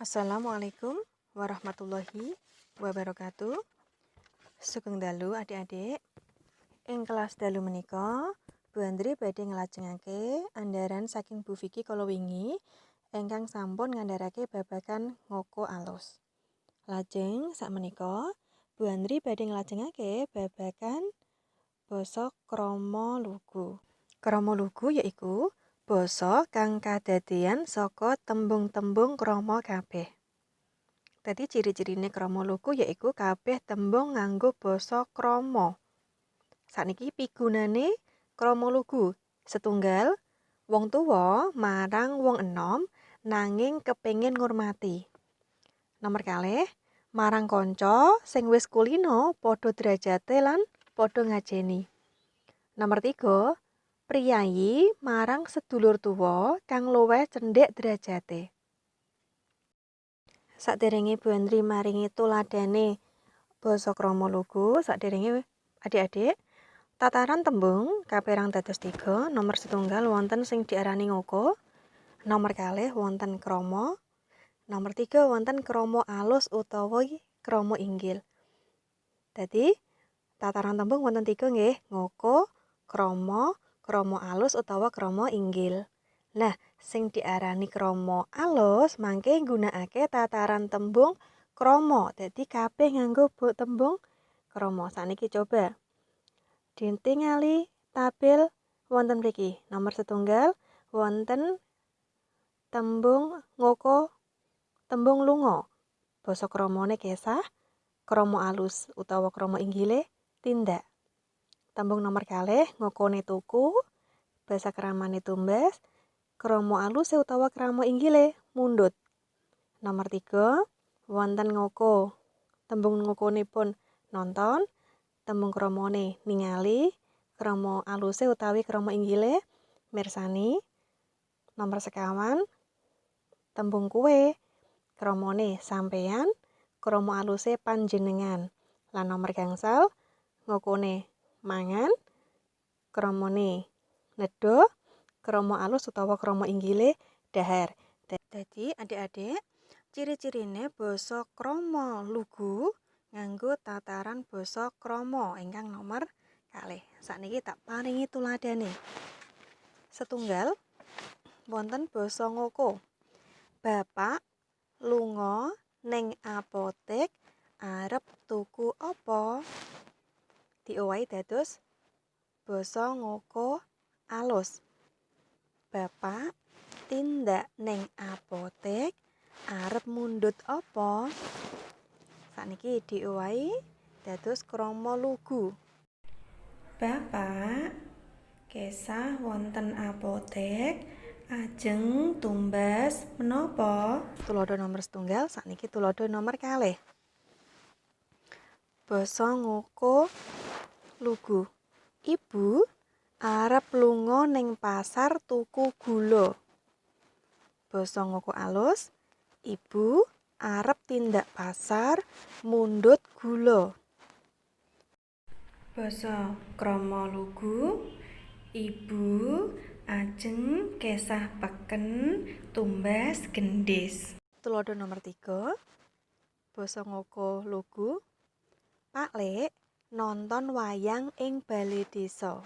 Assalamualaikum warahmatullahi wabarakatuh. Sugeng dalu adik-adik. Ing kelas dalu menika, Bu Andri badhe nglajengake andharan saking Bu Vicky kala wingi ingkang sampun ngandharake babagan ngoko alus. Lajeng sakmenika Bu Andri badhe nglajengake babagan basa krama lugu. Krama lugu yaiku basa kang kadadeyan saka tembung-tembung krama kabeh. Dadi ciri-cirine krama lugu yaiku kabeh tembung nganggo basa krama. Sakniki pigunane krama lugu setunggal wong tuwa marang wong enom nanging kepengin ngurmati. Nomor kalih marang kanca sing wis kulino padha derajate lan padha ngajeni. Nomor 3 priyayi marang sedulur tuwa kang luwih cendhek derajate. Saderenge Bu Andri maringi tuladhane basa krama lugu, saderenge adik-adik, tataran tembung kaperang dados 3. Nomor setunggal wonten sing diarani ngoko, nomor kalih wonten krama, nomor 3 wonten krama alus utawa krama inggil. Dadi tataran tembung wonten 3 nggih, ngoko, krama, krama alus utawa krama inggil. Nah, sing diarani krama alus mangke nggunakake tataran tembung krama. Dadi kabeh nganggo tembung krama. Sakniki coba ditingali tabel wonten mriki. Nomor setunggal wonten tembung ngoko, tembung lunga. Basa kramane kesah, krama alus utawa krama inggile tindak. Tembung nomor kalih ngokone tuku, basa kramane tumbas, krama aluse utawa krama inggile mundhut. Nomor 3 wonten ngoko. Tembung ngokonipun nonton, tembung kramane ningali, krama aluse utawi krama inggile mirsani. Nomor sekawan tembung kuwe, kramane sampeyan, krama aluse panjenengan. Lan nomor gangsal ngokone mangan, kramane nedha, krama alus utawa krama inggile dahar. Dadi adik-adik, ciri-cirine basa krama lugu nganggo tataran basa krama ingkang nomor kalih. Sakniki tak paringi tuladhane. Setunggal wonten basa ngoko. Bapak lunga ning apotek arep tuku apa? Diowahi dados basa ngoko alus. Bapak tindak ning apotek arep mundhut apa? Sakniki diowahi dados krama lugu. Bapak kesah wonten apotek ajeng tumbas menapa? Tuladha nomor setunggal, sakniki tuladha nomor kalih. Basa ngoko lugu. Ibu arep lunga ning pasar tuku gula. Basa ngoko alus, ibu arep tindak pasar mundhut gula. Basa krama lugu, ibu ajeng kesah peken tumbas gendhis. Tuladha nomor 3, basa ngoko lugu. Pak Lek nonton wayang ing bale desa.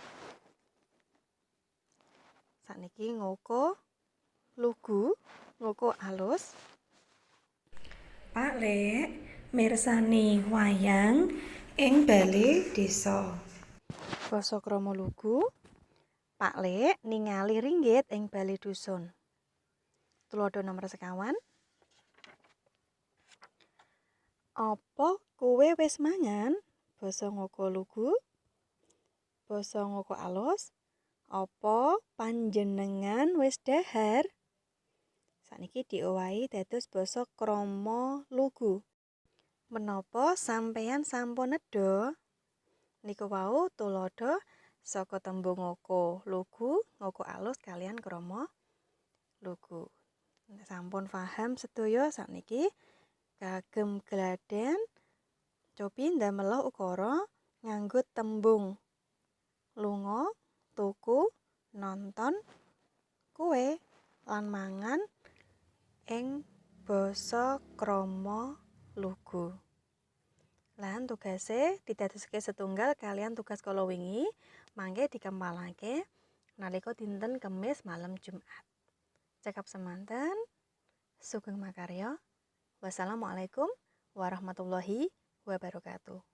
Sakniki ngoko lugu, ngoko alus. Pak Lek mirsani wayang ing bale desa. Basa krama lugu, Pak Lek ningali ringgit ing bale dusun. Tuladha nomor sekawan. Apa kowe wis mangan? Basa ngoko lugu. Basa ngoko alus. Apa panjenengan wis dahar? Sakniki diowahi dados basa krama lugu. Menapa sampeyan sampun nedha? Niku wau tuladha saka tembung ngoko lugu, ngoko alus kaliyan krama lugu. Sampun paham sedaya, sakniki kagem gladhen cobi ndamel ukara nganggo tembung lunga, tuku, nonton, kuwe lan mangan ing Basa krama lugu. Lan tugase didadoske setunggal kaliyan tugas kala wingi, mangke dikempalake nalika dinten Kemis malam Jumat. Cekap semanten, sugeng makarya. Wassalamualaikum warahmatullahi wabarakatuh.